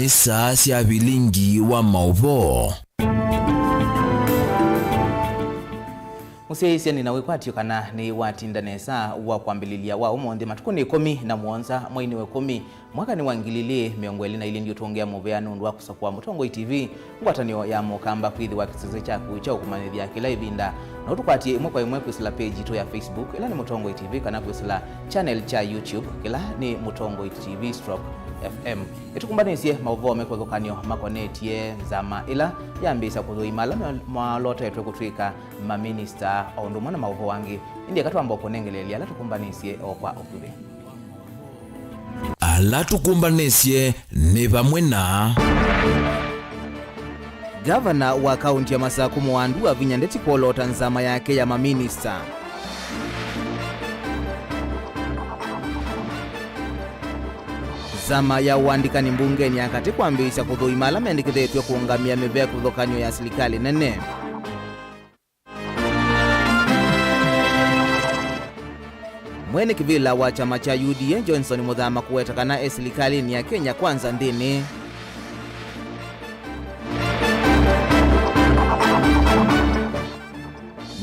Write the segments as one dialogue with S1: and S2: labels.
S1: Ni saa sya vilingi wa mauvoo.
S2: Musiaisya nina wikwatyo kana ni watinda nesa wa kwambililia wa umonthi matuku ni 17 mwaini wa 10 mwaka ni wa 2022 ndio tuongea muvea nundu wa kusakua Mutongoi TV ngwatanio ya mukamba kwithiwa kisese kyaku kya ukumanyithia kila ivinda na utukwatie imwe kwa imwe kwisila page itu ya Facebook ila ni Mutongoi TV kana kwisila channel cha YouTube kila ni Mutongoi TV stroke FM itukumbanisye mauvoo mekwethukanio makonetie nzama ila yambisa kuthuimala mwalotetwe kutwika maminista o undu umwe na mauvoo angi indi akatwamba ukunengelelia ala tukumbanisye o kwa ukuvi.
S1: Ala tukumbanisye ni vamwe na
S2: Gavana wa kaunti ya Masaku Mwandu avinya ndeti kuolota nzama yake ya maminista. Zama ya uandikani mbungeni akati kwambisya kuthuimala mendikithetwe kuungamia mivea kuthukanio ya silikali nene. Mwene kivila wa chama cha UDA Johnson Muthama kuweta kana esilikalini ya Kenya Kwanza nthini.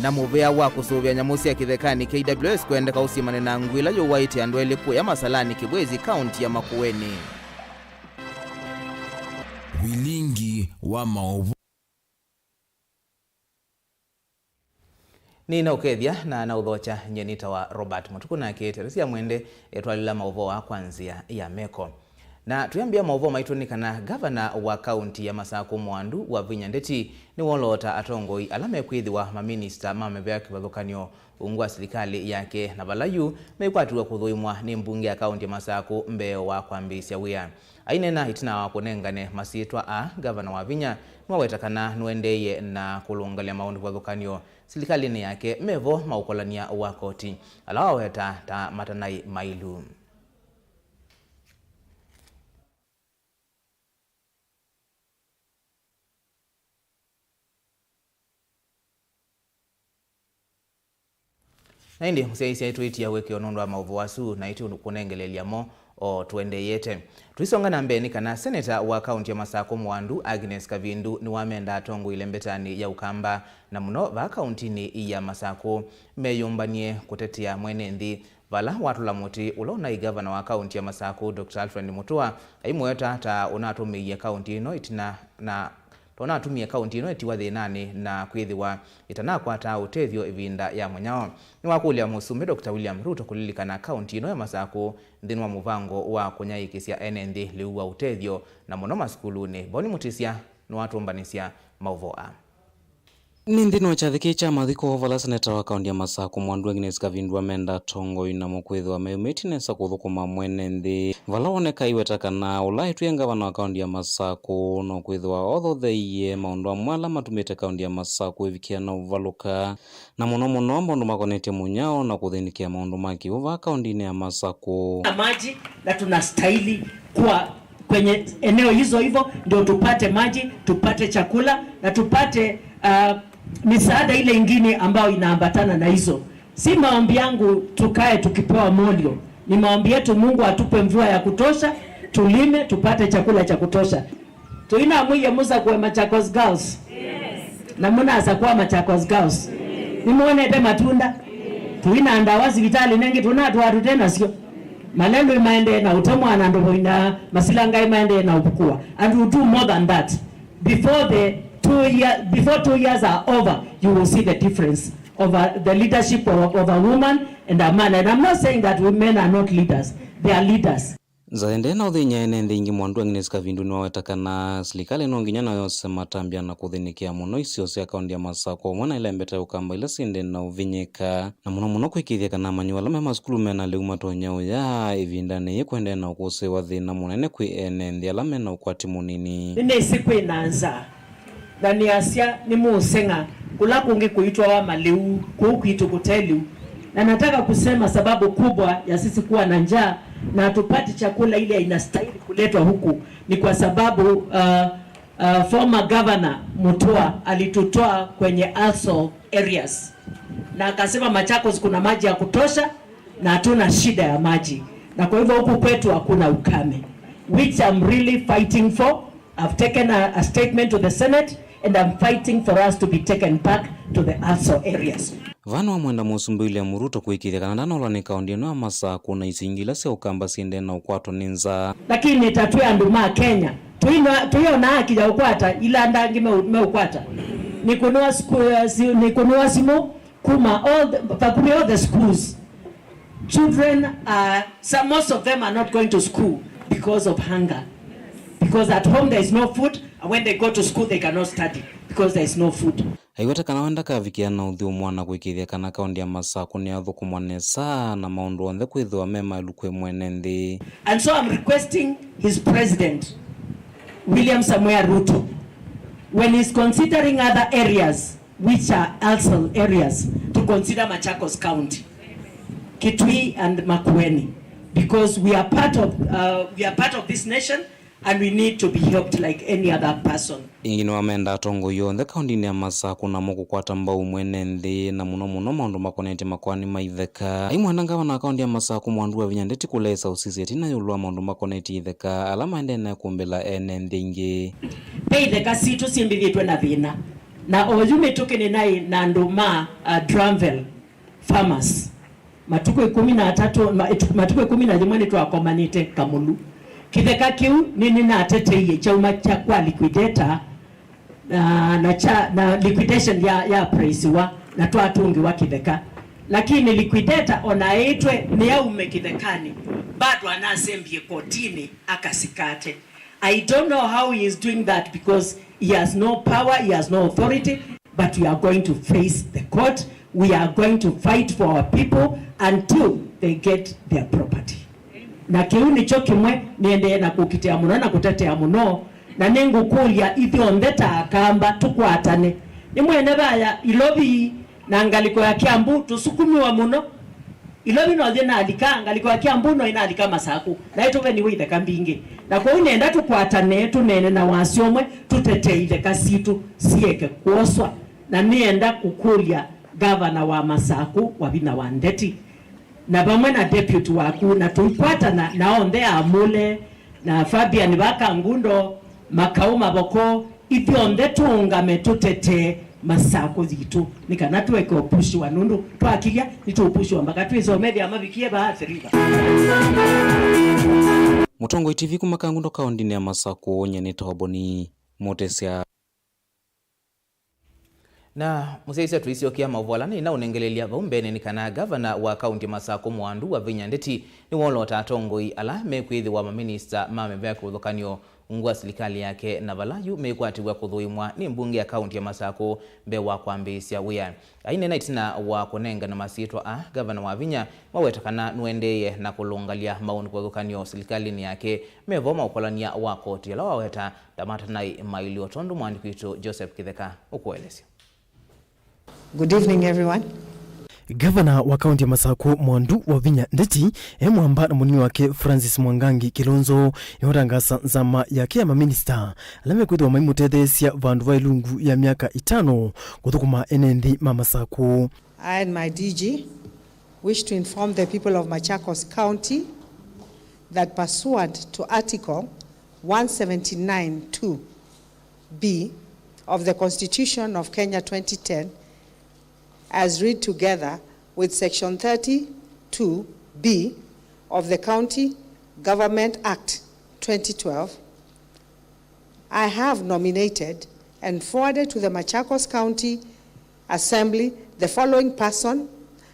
S2: Na muvea wa kusuvia nyamu sya kithekani KWS kwendeka usimane na ngwila yuwaite andu eli kuya masalani Kibwezi kaunti ya Makueni.
S1: Wilingi wa maovu.
S2: Nina ukethia na nauthocha nyenita wa Robert Mutuku nake Teresia Mwende etwalila mauvoo wa kwanzia ya meko. Na tuyambia mauvoo maitu ni kana gavana wa kaunti ya Masaku Mwandu wa Vinya Ndeti ni wolota atongoi ala mekwithiwa maminista ma mivea kivathukanio ungu wa serikali yake na valayu mekwatiwa kuthuimwa ni mbunge ya kaunti ya Masaku mbeo wa kwambisya wia. Ainena itina wa kunengane masitwa a gavana wa Vinya niwaweta kana nuendeye na kulungalia maundu kivathukanio silikalini yake mevo maukolania wa koti ala waweta ta matanai mailu. Na indi musiaisia itwitia wikio nundu wa mauvu asu na itu kunengelelia mo o tuendeyete. Tuisonga na mbeni kana seneta wa kaunti ya Masaku Mwandu Agnes Kavindu ni wamenda atongo ile mbetani ya Ukamba na muno va kauntini ya Masaku meyumbanie kutetea mwene nthi vala watula muti ula igavana wa kaunti ya Masaku Dr. Alfred Mutua aimweta ta unatumiie kaunti ino itina na tona atumie kaunti ino itiwa thinani na kwithiwa itanakwata utethyo ivinda ya munyao. Ni wakulia musumbi Dr. William Ruto kulilikana kaunti ino ya Masaku nthini wa muvango wa kunyaikisya ene nthi liu wa utethyo na muno masukuluni. Boni Mutisya ni watumbanisya mauvo a
S3: ni nthini wa kyathi kya mathiko vala seneta wa kaunti ya Masaku Mwandu Agnes Kavindu amenda tongoi namo kwithiwa meyumiti nesa kuthukuma mwene nthi vala woneka iweta kana ula itwie ngavana wa kaunti ya Masaku no kwithiwa othotheiye maundu amwe ala matumite kaunti ya Masaku ivikia na uvaluka na muno muno maundu makonetie munyao na kuthinikia maundu ma kiuva kaunti-ini ya Masaku.
S4: Maji na tunastahili kuwa kwenye eneo hizo hivyo ndio tupate maji, tupate chakula na tupate misaada ile ingine ambayo inaambatana na hizo. Si maombi yangu tukae tukipewa molio, ni maombi yetu Mungu atupe mvua ya kutosha, tulime tupate chakula cha kutosha. Tuina mwiye musa kwa Machakos Girls. Yes. Na muna asa kwa Machakos Girls. Yes. Nimuone te matunda. Yes. Tuina andawazi vitali nengi tunatu atu tena sio. Malendo imaende na utemwa na ndobo ina masilanga imaende na upukua. And we do more than that. Before the 2 year, before 2 years are over, you will see the difference of the leadership of a woman and a man. And I'm not saying that women are not leaders. They are leaders.
S3: Nzaende na uthinya ene nthi ingi Mwandu Agnes Kavindu niwaweta kana silikali no nginya nayo matambya na kuthinikia muno isio sya kaunti ya Masaku omwe na ila mbete Ukamba ila sindi na uvinyika na muno muno kwikithia kana amanyua ala me masukulu mena liu matonya uya ivindani yi kuendeea na ukusiwa thina munene kwi ene nthi ala mena ukwati munini.
S4: Nine siku inaanza na niasia ni musenga kula kungi kuitwa wa maliu kuu kuitwa kuteliu, na nataka kusema sababu kubwa ya sisi kuwa na njaa na hatupati chakula ile inastahili kuletwa huku ni kwa sababu former governor Mutua alitutoa kwenye ASO areas na akasema Machakos kuna maji ya kutosha na hatuna shida ya maji, na kwa hivyo huku kwetu hakuna ukame. which I'm really fighting for. I've taken a statement to the Senate and I'm fighting for us to be taken back to the ALSO areas.
S3: Vana wa mwenda musumbi William Ruto kuikithia kana ndanolwa ni kaunti ino ya Masaku na isingila sya ukamba siende na ukwatwa ni nzaa.
S4: Lakini tatwe andu ma Kenya tuiona haki ya ukwata ila ndangi meukwata nikunua simu kuma all the, pakumi all the schools children are some, most of them are not going to school because of hunger, because at home there is no food, and when they go to school they cannot study because there is no food.
S3: Aiweta kana wenda kavikia na uthiu mwana kuikithia kana kaunti ya Masaku ni athukumwa nesa na maundu onthe kwithiwa me mailu kwi mwene nthi.
S4: And so I'm requesting his president William Samoei Ruto, when he's considering other areas which are also areas, to consider Machakos County, Kitui and Makueni, because we are part of this nation and we need to be helped like any other person.
S3: Ingi niwamenda atongoi yonthe kaunti-ini ya Masaku namo kukwata mbau mwene nthi na muno muno maundu makonetye makwani ma itheka. Aimwenda ngavana wa kaunti ya Masaku Mwandu Wavinya Ndeti kulesa usisi itina yulu wa maundu makonetye itheka ala maendee na kumbila ene nthi ingi.
S4: Pe itheka situ simbithitwe na thina na oyu mitukini nai na andu ma Dramvel farmers matuku 13 matuku 11 nitwakomanite Kamulu. Kitheka kiu nini nateteiye chauma cha kwa liquidator na liquidation ya price wa na twatungiwa kitheka, lakini liquidator ona itwe ni aume kithekani bado anasembie kotini akasikate. I don't know how he is doing that because he has no power, he has no authority, but we are going to face the court. We are going to fight for our people until they get their property. Na kiu nicho kimwe niendee na kukitea muno na kutetea muno na ningukulia ithionthe ta akamba tukwatane ni mwene baya Ilobi na ngaliko ya Kiambu tusukumiwa muno. Ilobi no thina alika ngaliko ya Kiambu no ina alika Masaku na ituve ni witheka mbingi na kwa unenda tukwatane tunene na wasiomwe tutetee itheka situ sieke kuoswa na nienda kukulia gavana wa Masaku Wavinya wa Ndeti na pamwe na deputy waku na tuikwatana na onthe amule na Fabian Bakangundo Makau Maboko ithionthe tuungame tutete Masaku zitu nikana tuweke upushi wa nundu twakiria nituupushi wa mpaka twisomethia mavikie baathiriva.
S3: Mutongoi TV kuma Kangundo kaunti ya Masaku nye Toboni Mutesia.
S2: Na museisya tuisiokia mavualani na unengelelia vaumbene ni kana gavana wa kaunti Masaku Mwandu Wavinya Ndeti ni wolota atongoi ala mekwithiwa maminista mamevea kuthukanio ngwa serikali yake na valayu mekwatiwa kuthuimwa ni mbunge ya kaunti ya Masaku mbe wa kwambisya wia aine na itina wa kunenga na masitwa a gavana Wavinya mawetakana nuendeye na kulungalia maundu kuthukanio serikalini yake mevoma ukolania wa koti ala waweta tamatanai mailio tondu mwandiki witu Joseph Kitheka ukuelesya.
S5: Good evening, everyone.
S6: Gavana wa kaunti ya Masaku Mwandu Wavinya Ndeti emwamba na munini wake Francis Mwangangi Kilonzo niwatangasa nzama yake ya maminista ala mekwithiwa maimutetheesya vandu va ilungu ya miaka 5 kuthukuma ene nthi ma Masaku.
S5: I and my DG wish to inform the people of Machakos County that pursuant to Article 179(2)(b) of the Constitution of Kenya 2010, as read together with Section 32B of the County Government Act 2012, I have nominated and forwarded to the Machakos County Assembly the following person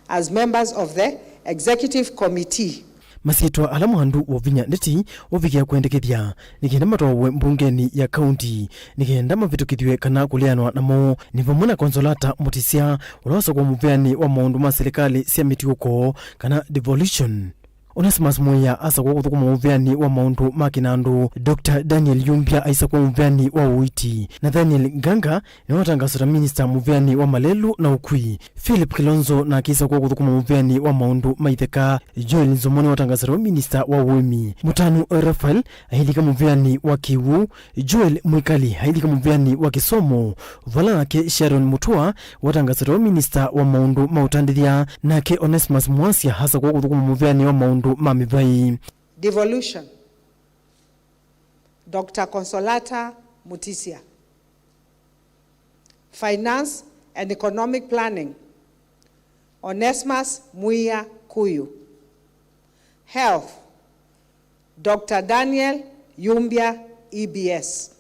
S5: as members of the Executive Committee.
S6: Masitwa ala Mwandu Wavinya Ndeti uvikia kuendekethya nikenda matwawe mbungeni ya kaunti nikenda mavitukithiwe kana kulianwa namo ni vamwe na Consolata Mutisya ula wasakwa muveani wa maundu ma serikali sya mitiuko kana devolution. Onesimus Muya asakwa kuthukuma muveani wa maundu ma kinandu, Dr. Daniel Yumbia aisakwa muveani wa uiti, Nathaniel Nganga ni watangaswa ta minister muveani wa malelu na ukui, Philip Kilonzo na akisakwa kuthukuma muveani wa maundu maitheka, Joel Nzomoni watangaswa ta minister wa uimi, Mutanu Rafael ahilika muveani wa kiwu, Joel Mwikali ahilika muveani wa kisomo, vala nake Sharon Mutua watangaswa ta minister wa maundu mautandithya, nake Onesimus Mwasia hasakwa kuthukuma muveani wa maundu Mami.
S5: Devolution, Dr. Consolata Mutisia. Finance and Economic Planning, Onesmus Muia Kuyu. Health, Dr. Daniel Yumbia, EBS.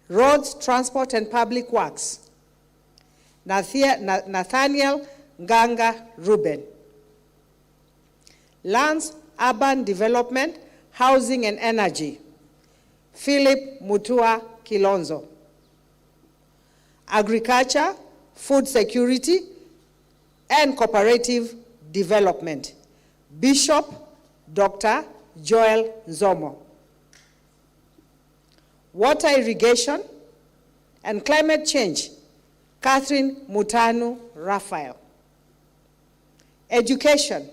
S5: Roads, Transport and Public Works, Nathaniel Nganga Ruben. Lands, Urban Development, Housing and Energy, Philip Mutua Kilonzo. Agriculture, Food Security, and Cooperative Development, Bishop Dr. Joel Nzomo. Water Irrigation and Climate Change, Catherine Mutanu Raphael. Education,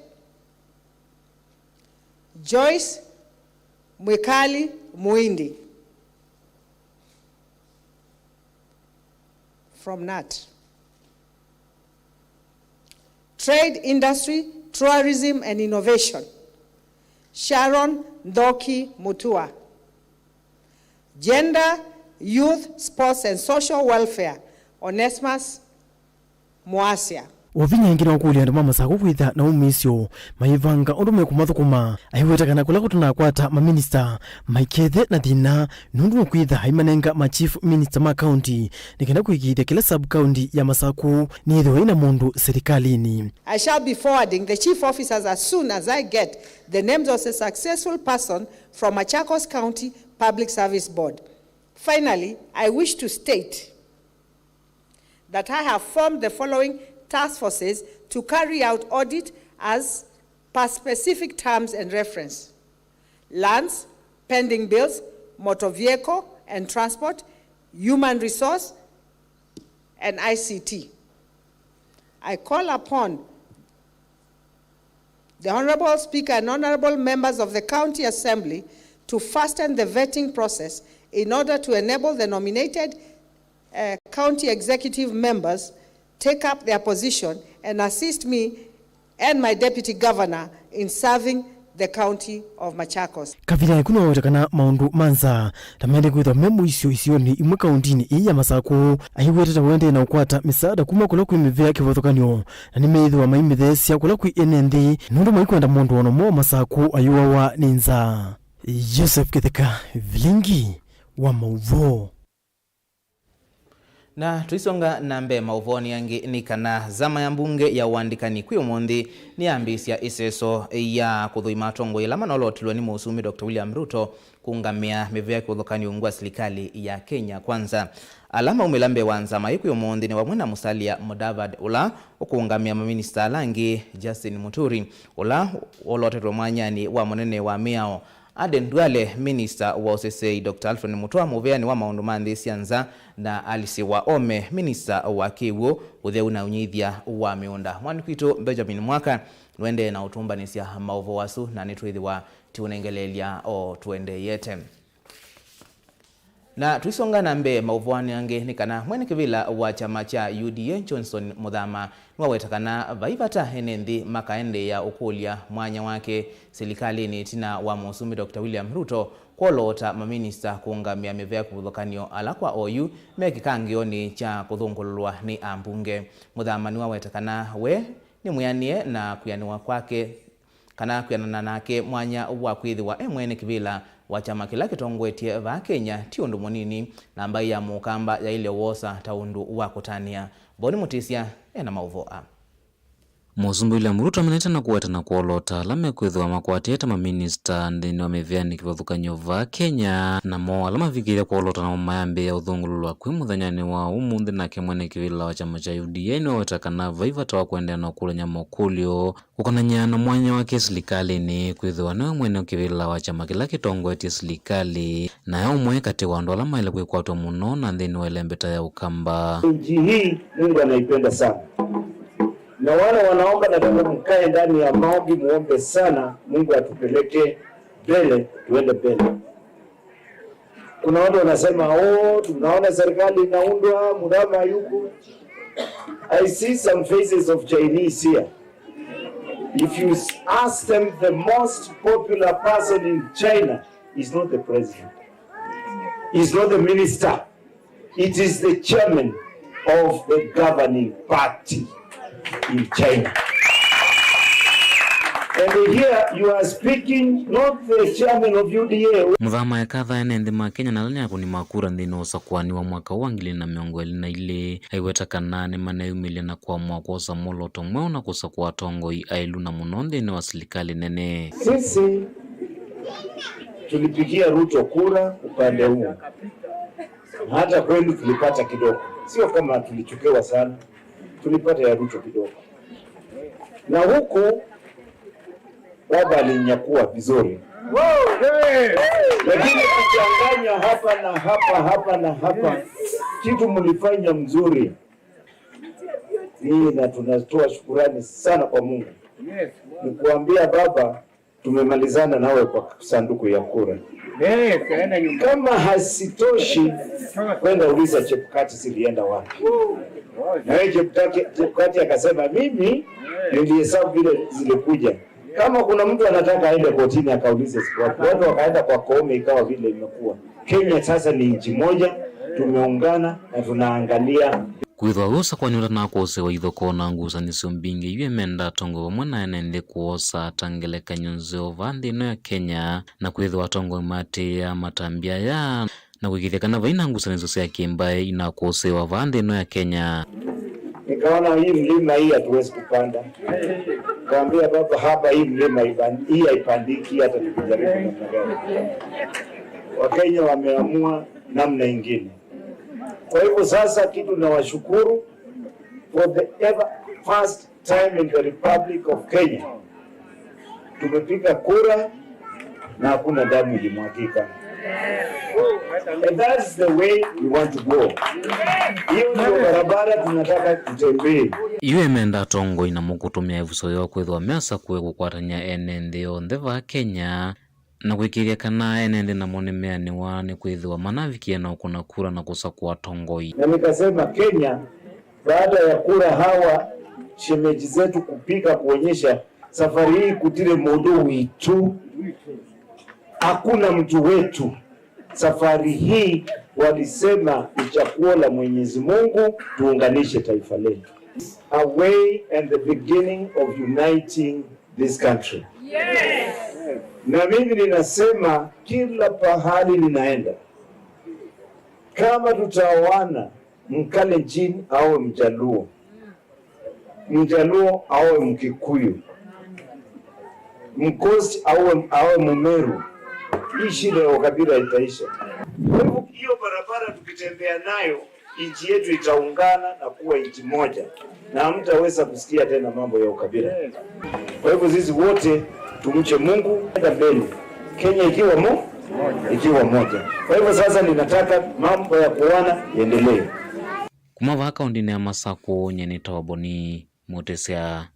S5: Joyce Mwikali Muindi from NAT. Trade, Industry, Tourism and Innovation, Sharon Ndoki Mutua. Gender, Youth, Sports and Social Welfare, Onesmus Muasia.
S6: Wavinya ingi na ukulia andu ma Masaku kwitha na umisyo maivanga undu mekumathukuma aiwetakana kula kutunakwata maminista maikethe na thina nundu nukwitha aimanenga ma chief minister ma county nikenda kuikiithia kila sub county ya Masaku niithiwa ina mundu serikalini.
S5: I shall be forwarding the chief officers as soon as I get the names of the successful person from Machakos County Public Service Board. Finally, I wish to state that I have formed the following task forces to carry out audit as per specific terms and reference: lands, pending bills, motor vehicle and transport, human resource, and ICT. I call upon the Honorable Speaker and Honorable Members of the County Assembly to fasten the vetting process in order to enable the nominated county executive members take up their position and assist me and my deputy governor in serving the county of Machakos.
S6: Kavila ikuno wetakana maundu manza tamende kwithwa me muisyo isioni imwe kauntini ii ya Masaku aiwetete wende na ukwata misaada kuma kula kwi mivea kivathukanyo na nimeithiwa maimithesya kula kwi ene nthi nundu maikwenda mundu onomo Masaku ayuawa ni nzaa. Joseph Kitheka, Vilingi wa Mauvo.
S2: Na tuisonga na mbe mauvoni yangi ni kana zama ya mbunge ya uandikani kwi umuthi ni ambisya iseso ya kuthuima tongo ila manolotilwe ni musumi Dr. William Ruto kungamia mivea kuthukanio ungu wa serikali ya Kenya Kwanza. Alama umilambe wa nzama ikwi umuthi ni wamwe na Musalia Mudavadi ula ukungamia maminista langi Justin Muturi ula olotetwe mwanyani wa munene wa miao Aden Duale, minister wa OCC Dr. Alfred Mutua muveani wa maundu ma nthi sya nza na Alice Wahome minister wa kiwu utheu na unyithia wa miunda. Mwani kwitu Benjamin Mwaka nwende na utumbanisya mauvo wasu na nitwithiwa tiunengelelia o tuende yete. Na tuisonga na mbe mauvwani ange ni kana mwene kivila wa chama cha UDA Johnson Muthama niwawetakana vaivata ene nthi makaende ya ukulia mwanya wake serikalini tina wa musumi Dr. William Ruto kwolota maminista kuungamia mivea kuvuthukanio ala kwa oyu mekikangioni cha kuthungululwa ni ambunge. Muthama niwawetakana we ni mwianie na kwianiwa kwake kana kwianana nake mwanya wa kwithiwa emwene kivila wa chama kila kitongwetie va Kenya ti undu munini na mbai ya mukamba ya ile wosa ta undu wa kutania. Boni Mutisya ena mauvoa.
S3: Musumbi William Ruto amenete na kuweta na kuolota ala mekwithiwa makwatite maminista nthini wa miveani kivathukanyo va Kenya namo ala mavikiire kuolota namo mayambiia uthungululwa kwi muthenyani wa umunthi nake mwene kivila wa chama cha UDA niwaweta kana vai vata wa kuendeea na ukulanya mokulyo kukonanya na mwanya wake silikalini kwithiwa niwe mwene kivila wa chama kila kitongoetie silikali nayo umwe kati wa andu ala maile kwikwatwa muno na nthini wa ilembeta ya Ukamba.
S7: Nchi hii Mungu anaipenda sana. Na wale wanaomba nataka mkae ndani ya maombi muombe sana Mungu atupeleke mbele, tuende mbele. Kuna watu wanasema oh, tunaona serikali inaundwa, Muthama yuko. I see some faces of Chinese here. If you ask them the most popular person in China, Is not the president. Is not the minister. It is the chairman of the governing party in China. And here you are speaking not the chairman of UDA.
S3: Muthama ekatha ene nthi ma Kenya na ala akuni makura nthini wa usakuani wa mwaka wa 2022 aiweta kana nimaneyumilia na kuamua kwosa mwoloto mweu na kusakua atongoi ailu na muno nthini wa silikali nene.
S7: Sisi tulipigia Ruto kura upande huu, hata kwenu tulipata kidogo, sio kama tulichukiwa sana, tulipata ya Ruto kidogo, na huku baba alinyakua vizuri, lakini kuchanganya hapa na hapa hapa na hapa, kitu mlifanya mzuri hii, na tunatoa shukurani sana kwa Mungu. Ni kuambia baba, tumemalizana nawe kwa sanduku ya kura. Kama hasitoshi, kwenda uliza Chebukati zilienda wapi. Na wewe Chebukati akasema mimi nilihesabu vile zilikuja. Kama kuna mtu anataka aende kotini akaulize siku wapi. Watu wakaenda kwa Koome, ikawa vile imekuwa. Kenya sasa ni nchi moja, tumeungana na tunaangalia
S3: kwithwa wi usakwani utanakuosewa ithoko na ngusanisyo mbingi iwe menda atongoi vamwe na ene nthi kuosa ta ngelekany'o nzeo vaa nthi ino ya Kenya na kwithwa atongoi maatiia matambya ya na kuikithia kana vaina ngusanisyo sya kimbai inakuosewa vaa nthi ino ya Kenya.
S7: Nikaona hii mlima hii hatuwezi kupanda, kaambia baba, hapa hii mlima hii haipandiki hata tukijaribu namna gani. Wakenya wameamua namna ingine. Kwa hivyo sasa, kitu nawashukuru for the ever first time in the Republic of Kenya tumepiga kura na hakuna damu ilimwagika. And that's the way we want to go. Hiyo ndio barabara tunataka tutembee.
S3: Iyo emenda atongoi namo kutumia ivuso yoo kwithwa mesa kwi kukwatania ene nthi yonthe vaa Kenya na kuikiria kana ene nthi namo nimeaniwa ni kwithiwa manavikie na ukuna kura na kusakua atongoi.
S7: Na nikasema Kenya, baada ya kura hawa shemeji zetu kupiga kuonyesha safari hii kutire modo witu, hakuna mtu wetu. Safari hii walisema ni chaguo la Mwenyezi Mungu, tuunganishe taifa letu. A way and the beginning of uniting this country. Yes. Na mimi ninasema kila pahali ninaenda, kama tutaoana, Mkalenjin awe Mjaluo, Mjaluo awe Mkikuyu, Mkosti awe Mumeru, hii shida ya ukabila itaisha. Kwa hivyo hiyo barabara tukitembea nayo, nchi yetu itaungana na kuwa nchi moja, na hamtaweza kusikia tena mambo ya ukabila. Kwa hivyo sisi wote tumche Mungu, enda mbele, Kenya ikiwa ikiwa moja. Kwa hivyo sasa ninataka mambo ya kuoana yaendelee.
S3: Kuma vaa kaunti ya Masaku nyenitawa Boni Mutisya.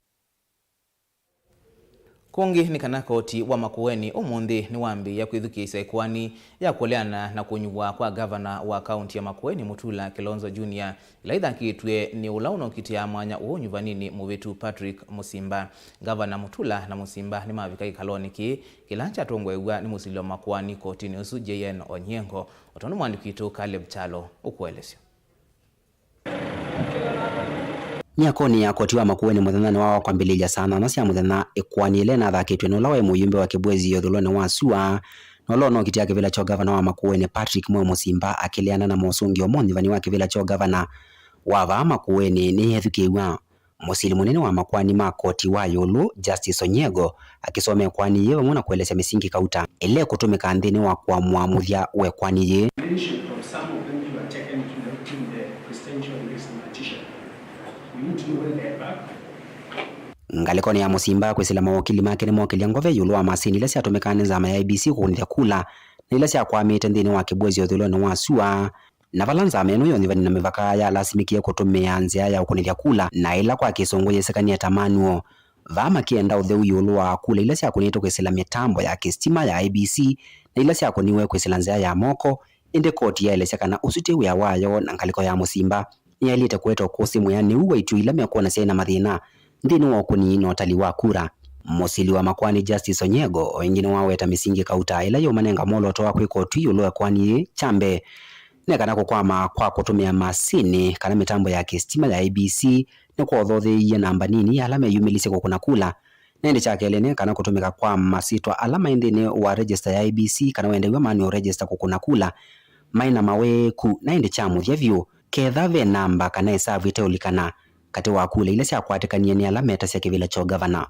S2: Kungi ni kana koti wa Makueni umunthi ni wambiia kwithukiisya ikwani ya kuleana na kunyuwa kwa gavana wa kaunti ya Makueni Mutula Kilonzo Junior ila ithakitwe ni ula unokitia mwanya uu nyuvanini muvitu Patrick Musimba. Gavana Mutula na Musimba ni mavika ikaloni ki kila chatongwewa ni musili wa Makuani kotini usu JN Onyengo otondu mwandiki witu Caleb Chalo ukuelesyo.
S8: Miakoni ya koti wa Makueni muthenya wa kwambililia sana na cia muthenya ikwani ile nathakitwe ni ula wa muyumbe wa Kibwezi uthuloni wa sua na ula unokitia kivila cha gavana wa Makueni Patrick Mwe Musimba akiliana na mosungio monthivani wa kivila cha gavana wa vaa Makueni ni ethukiwa musili munene wa makwani ma koti wa yulu Justice Onyego akisomea kwani ye vamwe na kuelesya misingi kauta ile kutumika nthini wa kuamua muthya we kwani ye. Ngalikoni ya Musimba kwisila mawakili make nimokilia ngove yulu wa masini ila syatumika ni nzama ya IEBC kukunithya kula na ila syakwamite nthini wa Kibwezi uthuloni wa sua na vala nzama ino yonthe na mivaka yalasimikie kutumia nzia ya ukunithya kula na ila kwa kisungu yisikania ta manual vaa makienda utheu yulu wa kula ila syakunitwe kwisila mitambo ya kistima ya IEBC na ila syakuniwe kwisila nzia ya moko indi koti yaelesya kana usu ti wia wayo na ngaliko ya Musimba niyailite kueta ukusi mwiyaniu wa itu ila mekuona syaina mathina nthini wa ukuni na utali wa kura. Musili wa makwani Justice Onyego oingi waweta misingi kauta ila yumanenga mwolooto wa kwika utwi yulu ekwani chambe ne kana kukwama kwa kutumia masini kana mitambo ya kistima ya IEBC ni kwothothiie namba nini ala meyumilisye kukuna kula nende chakele ne kana kutumika kwa masitwa ala mainthini wa register ya IEBC kana wendewa mani register kukuna kula maina maweku na indi cha muthya vyu ketha ve namba kana isavu iteulikana kati wa kula ila syakwatikanie ni ala meta sya kivila cha gavana.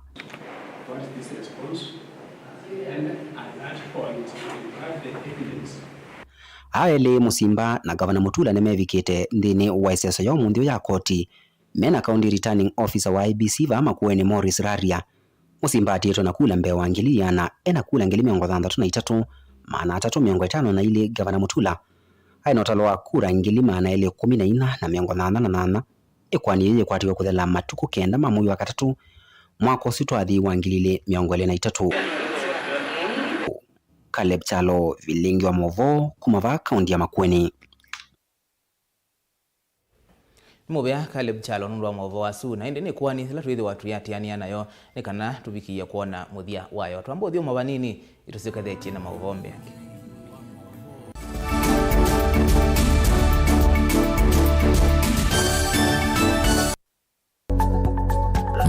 S8: Aele Musimba na gavana Mutula nimevikite nthini wa iseso ya umunthi ya koti mena county returning officer wa IEBC va Makueni Morris Raria. Musimba atiitwe na kula mbee wa 1,000 ena kula 63,352. Gavana Mutula aina utalo wa kura 214,888 ikwani yiyi ikwatiwe kuthela matuku 9 ma mwei wa katatu mwaka usu twathi wa 2023. Caleb Chalo, Vilingi wa Movo, kumava kaunti ya Makueni.
S2: Mubea Caleb Chalo nundu wa Movo wasu na indi ni kwani ila twithi watu yatiania nayo ni kana tubikie kuona muthia wayo twamba uthio mavanini itusikathetie na mauvombe yake.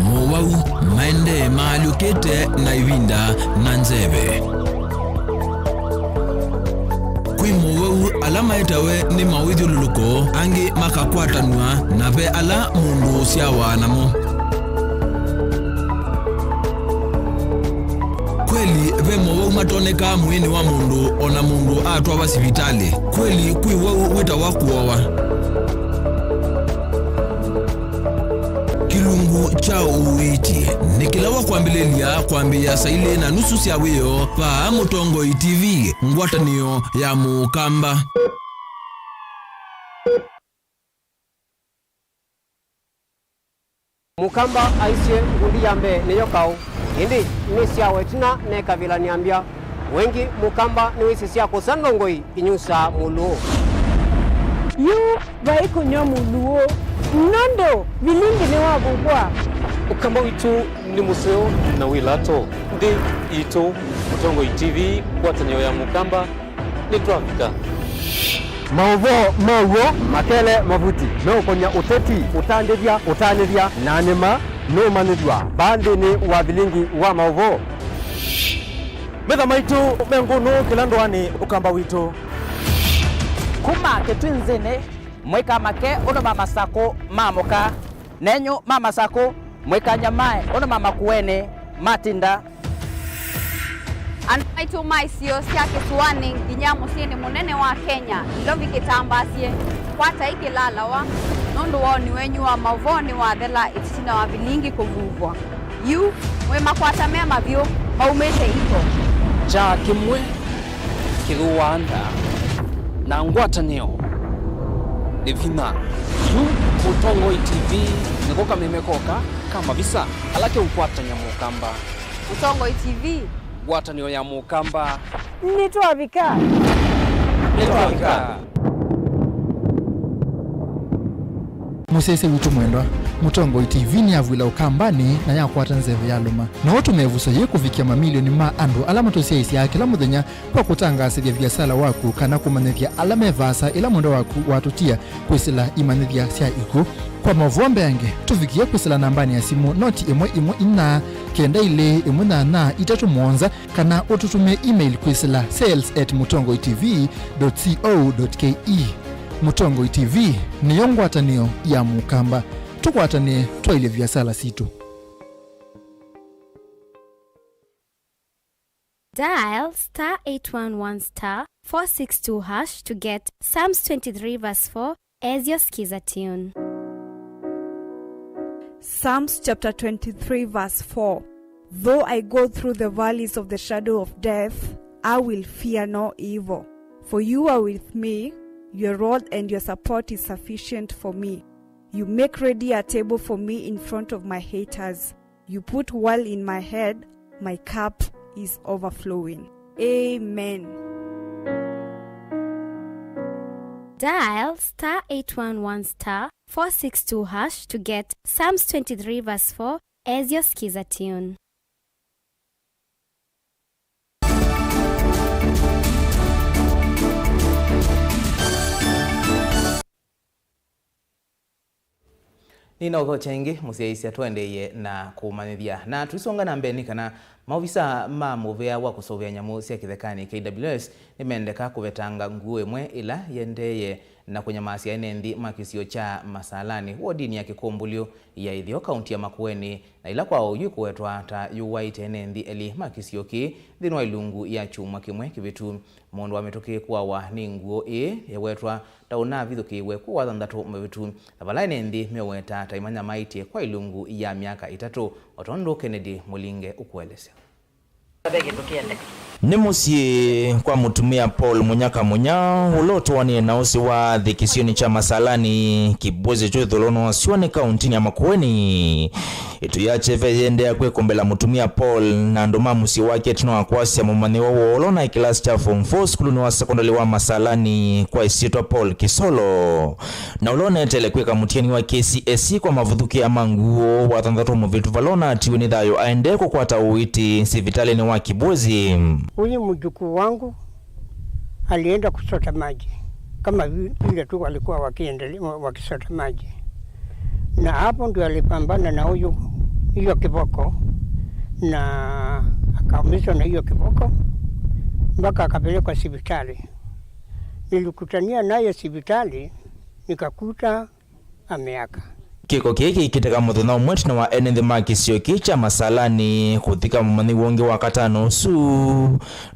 S1: Muwau maende maaliukite na ivinda na nzeve kwi muwau ala maetawe ni mawithyululuko angi makakwatanwa na ve ala mundu usyawa namo. Kweli ve mowau matoneka mwini wa mundu ona mundu atwawa sivitali. Kweli kwi wau witawa kuowa. Kilungu cha uwiti nikilawa kwambilelia kwambia saile na nusu sya wiyo pa Mutongoi TV ngwatanio ya Mukamba.
S9: Mukamba aisye ngundi yambe niyo kau indi nisyawetina nekavila niambia wengi Mukamba niwisisya kusanongoi inyusa muluo
S10: yu vaikunywa muluo nondo vilingi ni wavugwa.
S11: Ukamba witu ni museo na wilato ndi itu Mutongoi TV ngwatanio ya Mukamba ni twafika.
S12: Mauvoo mauo makele mavuti meukonya uteti utandithia utanithia na nima numanithua bandini wa vilingi wa mauvoo
S6: metha maitu mengunu kila ndwani ukamba witu
S13: kuma kitwinzini mwika make uno mamasako mamuka nenyu mamasako mwika nyamae uno mamakuene matinda.
S14: Andu maitu maisio sya kisuani nginya musyini munene wa Kenya Ilovi kitambasie kwata ikilalawa nundu woni wenyu wa mauvoo ni wathela itina wa vilingi kuvuvwa yu mwi makwata me mavyu maumite iko
S11: cha kimwe kithuwanda na ngwatanio ni vina yu Mutongoi TV niko kamemekoka kama visa alake ukwatanya Mukamba.
S14: Mutongoi TV
S11: ngwatanio ya Mukamba
S10: nitwavika
S11: nitwavika.
S15: Musese witu mwendwa Mutongoi TV ni avwila ukambani na yakwata nzeve ya luma na utumevuso yekuvikia mamilioni ma andu ala matusiaisia kila muthenya kwa kutangasithya viasala waku kana kumanyithya ala mevasa ila mwendo waku watutia kwisila imanyithya sya iku kwa mavombe ange tuvikie kwisila nambani ya simu noti 114 9 2 18 3 7 kana ututume email kwisila sales@mutongoitv.co.ke. Mutongoi TV niyo ngwatanio ya Mukamba tukwatanie twaile viasala situ.
S16: Dial star 811 star 462 hash to get Psalms 23 verse 4 as your skiza tune.
S17: Psalms chapter 23 verse 4. Though I go through the valleys of the shadow of death, I will fear no evil. For you are with me, your rod and your support is sufficient for me. You make ready a table for me in front of my haters. You put oil in my head, my cup is overflowing. Amen.
S16: Dial star 811 star 462 hash to get Psalms 23 verse 4 as your skiza tune.
S2: Nina uvo chengi musiaisia twendeye na kumanithia na tuisonga na mbeni kana maofisa ma muvea wa kusuvia nyamu sya kithekani KWS nimendeka kuvetanga nguo imwe ila yendeye na kunyamasia ene nthi ma kisio cha Masalani wodini ya Kikumbulyo ya ithio kaunti ya Makueni na ila kwa uyu kuwetwa ta yuwaite ene nthi eli ma kisio ki thini wa ilungu ya chumwa kimwe kivitu mundu amituki kuawa ni nguo ii yewetwa ta unavithukiwe kuwa thanthatu mavitu na vala ene nthi meweta ta imanya maitie kwa ilungu ya miaka itatu otondu Kennedy Mulinge ukuelesya.
S18: Ni musyi kwa mutumia Paul Munyaka Munya ulotwanie na usi wa thi kisioni cha Masalani kibwezi cha uthulono wa ni kauntini ya Makueni itu ya cheve yendea kwikumbela mutumia Paul na andu ma musyi wake tino akwasya mumanyiwa wolo na ikilasi cha form 4 skuluni wa sekondali wa Masalani kwa isitwa Paul Kisolo na ulonetele kwika mutiani wa KCSE kwa mavuthuki ya manguo wa thanthatu muvitu valona atiwe ni thayo aende kukwata uiti sivitalini wa Kibwezi.
S19: Huyu mjukuu wangu alienda kusota maji kama vile tu walikuwa wakiendelea wakisota maji, na hapo ndio alipambana na huyu hiyo kiboko na akaumizwa na hiyo kiboko mpaka akapelekwa hospitali. Nilikutania naye hospitali nikakuta ameaka.
S18: Kiko kiki kiteka muthenya umwe tina wa ene nthi ma kisio ki cha Masalani kuthika mumanyi wongi wa katano usu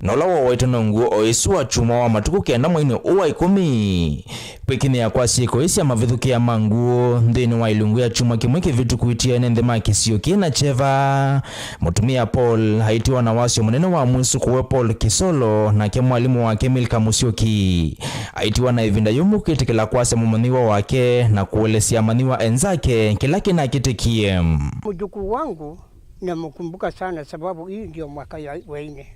S18: na ula wowaitwe na nguo o isu wa chuma wa matuku kenda mweini uwa 10 kwikinia kwa ciiko isi ya mavithukia ma nguo nthini wa ilungu ya chuma kimwe kivitu kuitia ene nthi ma kisio ki na cheva mutumia Paul haitiwa na wasio munene wa mwisu kuwe Paul Kisolo nake mwalimu wake Milka Musyoki aitiwa na ivinda yumu kwitikila kwasya mumanyiwa wake na kuelesya manyiwa enzake kila kinakitikie.
S19: Mjukuu wangu namkumbuka sana sababu hii ndio mwaka wa 4.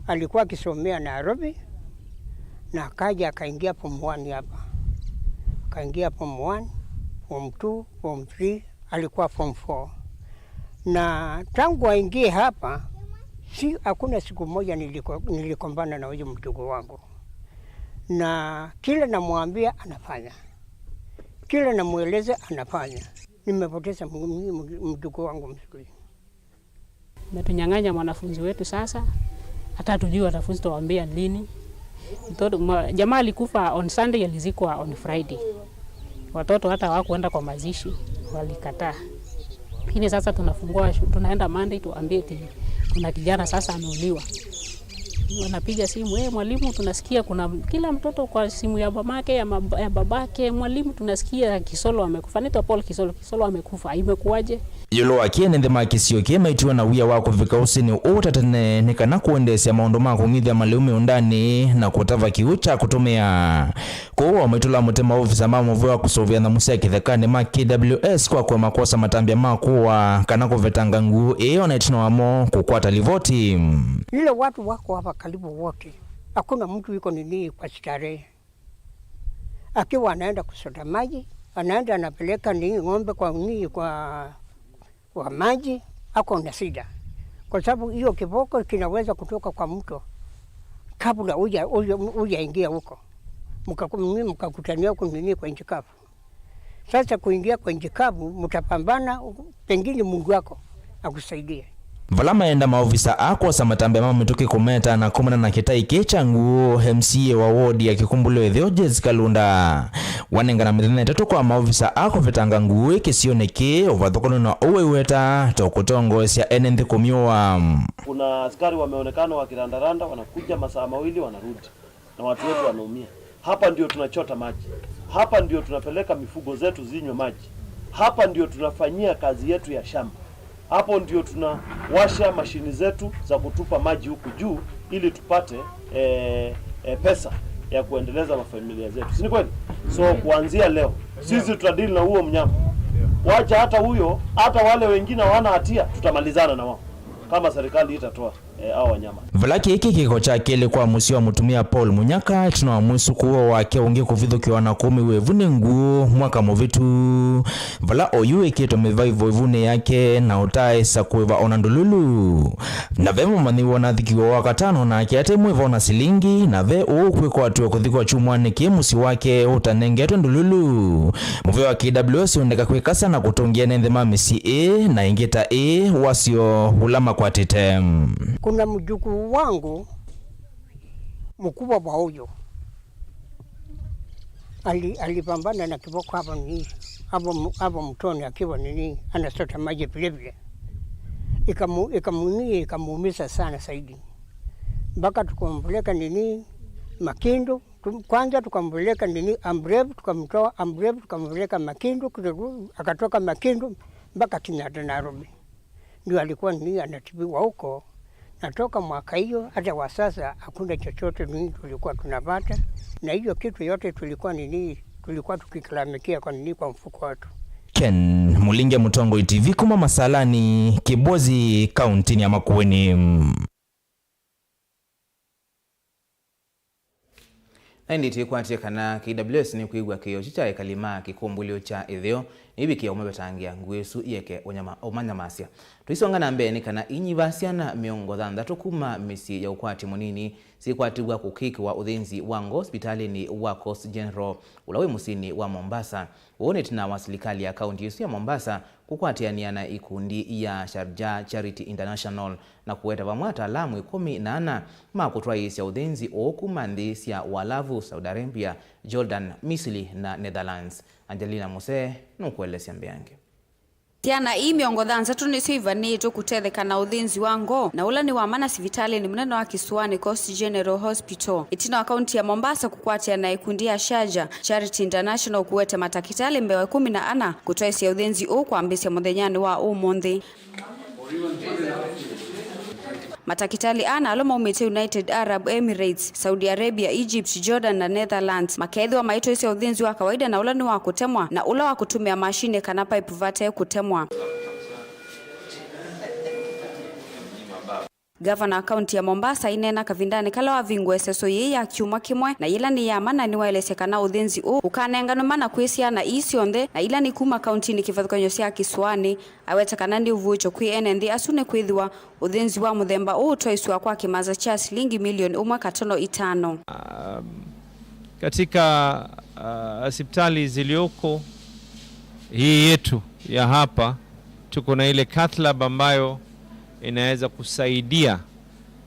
S19: Alikuwa akisomea Nairobi na akaja akaingia form 1 hapa. Akaingia form 1, form 2, form 3, alikuwa form 4. Na tangu aingie hapa si hakuna siku moja nilikombana na huyu mjukuu wangu. Na kila namwambia anafanya. Kila namueleza anafanya. Nimepoteza mjukuu wangu mzuri.
S20: Umetunyang'anya mwanafunzi wetu sasa. Hata hatujui wanafunzi tutawaambia lini. Mtoto jamaa alikufa on Sunday, alizikwa on Friday. Watoto hata hawakuenda kwa mazishi, walikataa. Lakini sasa tunafungua, tunaenda Monday tuambie eti kuna kijana sasa ameuliwa. Wanapiga simu, mwalimu tunasikia kuna kila mtoto kwa simu ya mamake, ya babake, mwalimu tunasikia Kisolo amekufa. Anaitwa Paul Kisolo, Kisolo amekufa. Imekuwaje?
S18: Yulo wakie ni thima kisio kie maitiwa na wia wako vika usini utatene ni kana kuendesya maundu ma kung'ithya maleu miundani na kutava kiu cha kutumia. Kwa maitula mutema ofisa ma muvu wa kusuvia na musia kithekani ma KWS kwa kwa makosa matambya makuwa kana kuvetanga nguo iyo na itina wamo kukwata livoti.
S19: Ile watu wako hapa karibu wote, hakuna mtu yuko nini kwa starehe. Akiwa anaenda kusota maji, anaenda anapeleka nini ng'ombe kwa nini kwa maji, ako na shida. Kwa sababu hiyo kiboko kinaweza kutoka kwa mto kabla uja ingia huko. Mkakutania huko nini kwa nchi kavu. Sasa kuingia kwa nchi kavu mtapambana, pengine Mungu wako akusaidie.
S18: Vala maenda maofisa akosa matambe ma mituki kumeta na kumana na kitai kicha nguo MCA wa wodi ya Kikumbulyo ithio Jessica Lunda wanengana mithenya itatu kwa maofisa akuvitanga nguo kisione uvathukano na uweweta tokutongoesya ene nthi kumyua.
S21: Kuna askari wameonekana wakirandaranda, wanakuja masaa mawili wanarudi na watu wetu wanaumia. Hapa ndio tunachota maji, hapa ndio tunapeleka mifugo zetu zinywe maji, hapa ndio tunafanyia kazi yetu ya shamba, hapo ndio tunawasha mashini zetu za kutupa maji huku juu ili tupate pesa ya kuendeleza mafamilia zetu, si ni kweli? So kuanzia leo sisi tutadili na huo mnyama. Wacha hata huyo, hata wale wengine hawana hatia, tutamalizana na wao. kama serikali itatoa hao wanyama.
S18: Vala kiki kiko cha kili kwa musio wa mutumia Paul Munyaka tuna wa mwisu kuwa wake ungi kuvithukiwa na kumi wevune nguo mwaka muvitu vala oyu ikitwa mivaivo ivune yake na utaesa kuiva ona ndululu na ve mumanyiwa na thikiwa wakatano nake ate mwiva ona silingi na ve uu kwikwa atiwa kuthikwa chumwani ki musi wake utanengetwe ndululu muveo wa KWS undeka kwikasa na kutungia nenthe ma misi i na ingita i wasio hulama kwatite.
S19: Kuna mjukuu wangu mkubwa wa huyo alipambana na kiboko hapo ni hapo mtoni akiwa nini anasota maji vile vile, ikamuumiza sana zaidi mpaka tukampeleka nini Makindu. Kwanza tukampeleka nini Ambref, tukamtoa Ambref tukampeleka Makindu, akatoka Makindu mpaka Kenyatta Nairobi, ndio alikuwa nini anatibiwa huko. Natoka mwaka hiyo hata wa sasa hakuna chochote nini tulikuwa tunapata, na hiyo kitu yote tulikuwa nini tulikuwa tukilalamikia kwa nini kwa mfuko wetu.
S18: Ken Mulinge, Mutongoi TV, kuma Masalani, Kibwezi, kaunti ya Makueni.
S2: Naindi tikwatie kana KWS ni kuigwa kiyo chicha ekalima kikumbulio cha itheo nibikia umebetangia nguesu yeke omanyamasia tuisonga na mbeni kana inyi siana miongo thanthatu kuma misi ya ukwati munini sikwatigwa kukikiwa uthinzi wa ngo hospitalini wa Coast General ulawi musini wa Mombasa uone tina wa serikali ya kaunti isu ya Mombasa kukwatiania na ikundi ya Sharjah Charity International na kuweta vamwe ataalamu 14 makutwaisya uthinzi oku nthi sya Walavu, Saudi Arabia, Jordan, Misri na Netherlands. Angelina Muse nukuelesya mbeange.
S14: Tiana ii miongo thanthatu nisio ivanitwe kutethekana uthinzi wa ngo na ula ni wa mana sivitali ni munene wa Kisuani Coast General Hospital itina wa kaunti ya Mombasa kukwatia na ikundi ya Sharjah Charity International kuwete matakitali mbewa 14 kutwaisya uthinzi uu kwambisya muthenyani wa umunthi. Matakitali ana alo maumite United Arab Emirates, Saudi Arabia, Egypt, Jordan na Netherlands makethwa maitwaisya uthinzi wa kawaida na ula ni wa kutemwa na ula wa kutumia mashine kana pipe vate kutemwa. Gavana kaunti ya Mombasa inena kavindani kala wavingwe eseso yii ya kyumwa kimwe na ila ni yama na niwaelesya kana uthinzi uu ukanenganwa mana kwisiana ii syonthe na ila ni kuma kauntini kivathukanyo sya Kisuani aweta kana ndi uvucho kwi ene nthi asu ni kwithiwa uthinzi wa muthemba uu utwaiswa kwa kimaza cha silingi milioni 1.5.
S4: Katika hospitali zilioko hii yetu ya hapa tuko na ile cath lab ambayo inaweza kusaidia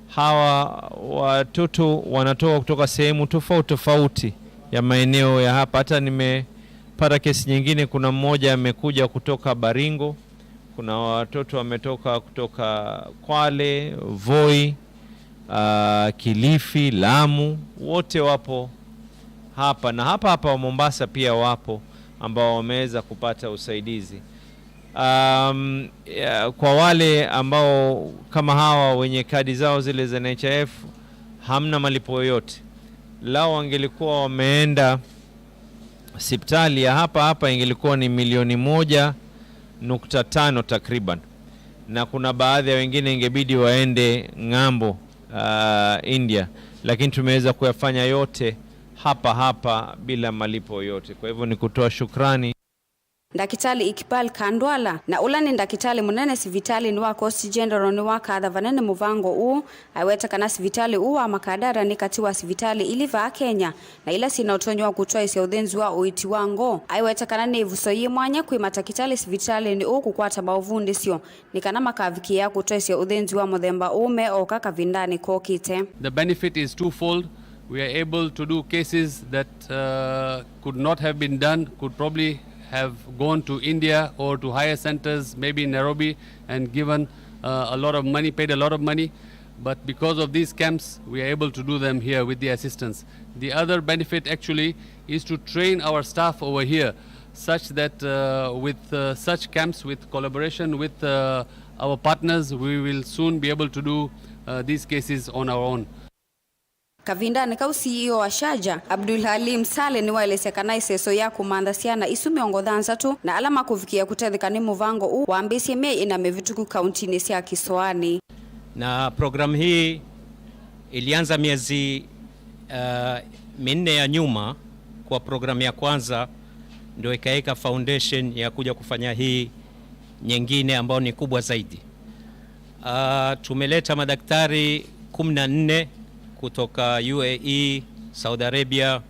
S4: hawa watoto wanatoka kutoka sehemu tofauti tofauti ya maeneo ya hapa. Hata nimepata kesi nyingine, kuna mmoja amekuja kutoka Baringo, kuna watoto wametoka kutoka Kwale, Voi, Kilifi, Lamu, wote wapo hapa na hapa hapa wa Mombasa pia wapo ambao wameweza kupata usaidizi. Kwa wale ambao kama hawa wenye kadi zao zile za NHIF hamna malipo yoyote. Lao wangelikuwa wameenda hospitali ya hapa hapa ingelikuwa ni milioni 1.5 takriban, na kuna baadhi ya wengine ingebidi waende ng'ambo, India, lakini tumeweza kuyafanya yote hapa hapa bila malipo yote. Kwa hivyo ni kutoa shukrani.
S14: Ndakitali Iqbal Kandwala na ula ni ndakitali munene sivitali ni wa Coast General ni wa katha vanene muvango uu aweta kana sivitali uu wa makadara ni kati wa sivitali iliva Kenya na ila sina utonywa kutwaisya uthinzi wa uiti wa ngo aiweta kana ni ivuso yi mwanya kwi matakitali sivitali ni uu kukwata mauvundisyo ni kana makavikia kutwaisya uthinzi wa muthemba ume oka kavindani kokite.
S22: The benefit is twofold. We are able to do cases that could not have been done, could probably have gone to India or to higher centers, maybe in Nairobi, and given a lot of money, paid a lot of money. But because of these camps, we are able to do them here with the assistance. The other benefit actually is to train our staff over here, such that with such camps, with collaboration with our partners, we will soon be able to do these cases on our own.
S14: Kavindani kau CEO wa Sharjah Abdul Halim Sale ni waelesekana iseso ya kumantha syana isu miongo thanzatu na alama kuvikia kutetheka ni muvango u waambisie mei ina mivituku kauntini sya Kiswani.
S5: Na programu hii ilianza miezi 4 ya nyuma. Kwa programu ya kwanza ndio ikaweka foundation ya kuja kufanya hii nyingine ambayo ni kubwa zaidi. Tumeleta madaktari 14 kutoka UAE, Saudi Arabia,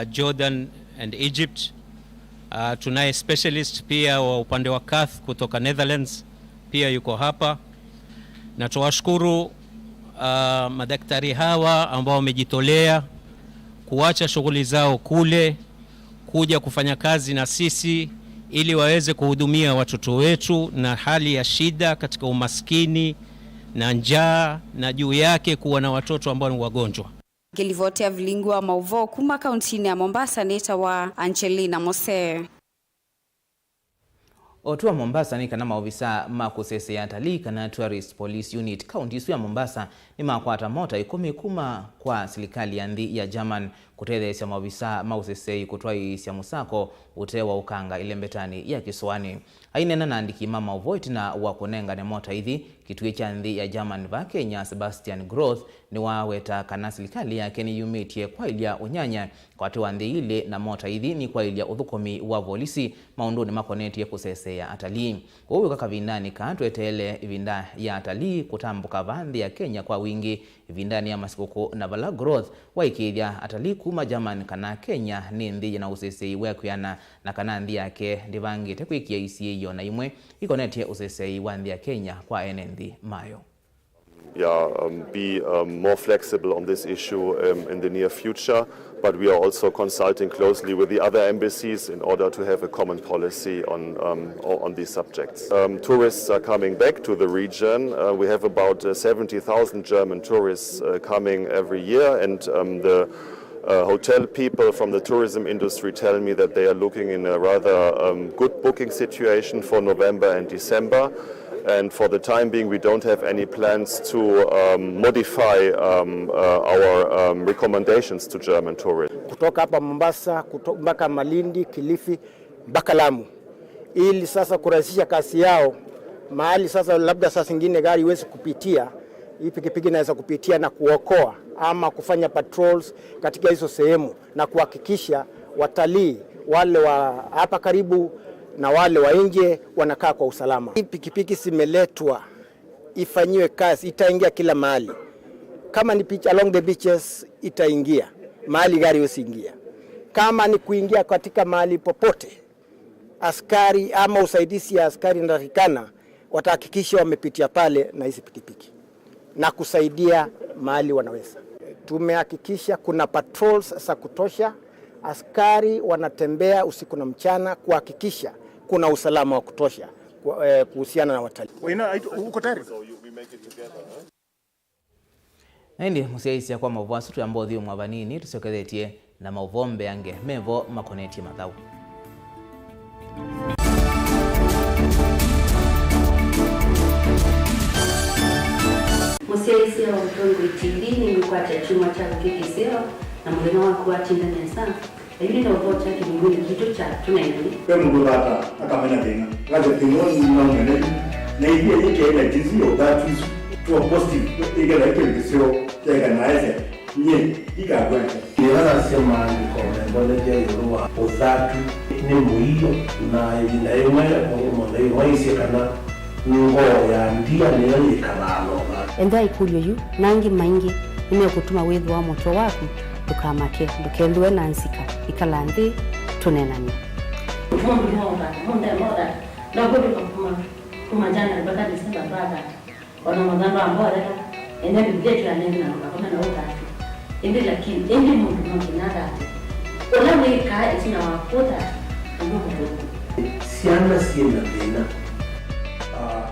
S5: Jordan and Egypt. Tunaye specialist pia wa upande wa cath kutoka Netherlands pia yuko hapa. Na tuwashukuru madaktari hawa ambao wamejitolea kuacha shughuli zao kule kuja kufanya kazi na sisi ili waweze kuhudumia watoto wetu na hali ya shida katika umaskini na njaa, na juu yake kuwa na watoto ambao ni wagonjwa.
S14: Ngilivotea vilingwa mauvo kuma kauntini ya Mombasa neta wa Angelina Mose.
S2: Otua Mombasa ni kana maofisa makusese ya atalii kana Tourist Police Unit kaunti isu ya Mombasa ni makwata mota 10 kuma kwa serikali ya nthi ya German kutethesya maofisa mausesei kutwaisya musako utewa ukanga ilembetani ya Kiswani. Ainena na andiki mama uvoiti na wakunenga ne mota ithi kitue cha nthi ya German va Kenya Sebastian Groth ni waweta kana serikali yake ni yumitie kwa ilia unyanya kwa tuwa nthi ile na mota ithi ni kwa ilia uthukomi wa polisi maunduni makonetie kusese ya atalii. Uyu kakavindani katwetele ivinda ya atalii kutambuka vanthi ya Kenya kwa wingi ivindani ya masikuku na vala Growth waikithya atalii kuma German kana Kenya ni nthi na usesei wekwiana na kana nthi yake ndivangite kwikia isiio na imwe ikonetie usesei wa nthi ya Kenya kwa ene nthi mayo.
S7: Be more flexible on this issue in the near future, but we are also consulting closely with the other embassies in order to have a common policy on these subjects. Tourists are coming back to the region. We have about 70,000 German tourists coming every year, and the hotel people from the tourism industry tell me that they are looking in a rather good booking situation for November and December. And for the time being, we don't have any plans to modify our recommendations to German tourists.
S23: Kutoka hapa Mombasa mpaka Malindi, Kilifi mpaka Lamu, ili sasa kurahisisha kazi yao. Mahali sasa labda saa zingine gari iwezi kupitia, hii pikipiki inaweza kupitia na kuokoa ama kufanya patrols katika hizo sehemu na kuhakikisha watalii wale wa hapa karibu na wale wa nje wanakaa kwa usalama. Hii pikipiki zimeletwa ifanyiwe kazi, itaingia kila mahali. Kama ni beach, along the beaches itaingia mahali gari usiingia. Kama ni kuingia katika mahali popote, askari ama usaidizi ya askari inatakikana, watahakikisha wamepitia pale na hizi pikipiki na kusaidia mahali wanaweza. Tumehakikisha kuna patrols za kutosha, askari wanatembea usiku na mchana kuhakikisha kuna usalama wa kutosha kuhusiana na watalii.
S24: Uko tayari?
S2: Naindi musiaisia kwa mauvwasu tuyambothi mwavanini tusiokethetie na mauvombe yange mevo makonetie mathau.
S25: Musiaisia wa Mutongoi TV ni mkwate chuma cha kikiseo na mulina waku atinda nesa ayuli na uvocha kimunguni kitu cha tunainani
S24: we mundu thata akamenya thina ngaze thina na umene na ithie ikeenda jinsi ya uthatu icu tuwa positive igera ikirisio kega naeze nye ikagwete
S26: ira maandiko memboneje iuru wa uthatu ni muiyo na ivinda imwe mundu imwe icie kana ngoo ya ndia niyo yikalaa
S25: entha ikulio yu nangi maingi nimekutuma withu wa mutwe waku ndukamake ndukenthiwe na nsika ikala nthi tunenanie.
S26: Ciana ciina thina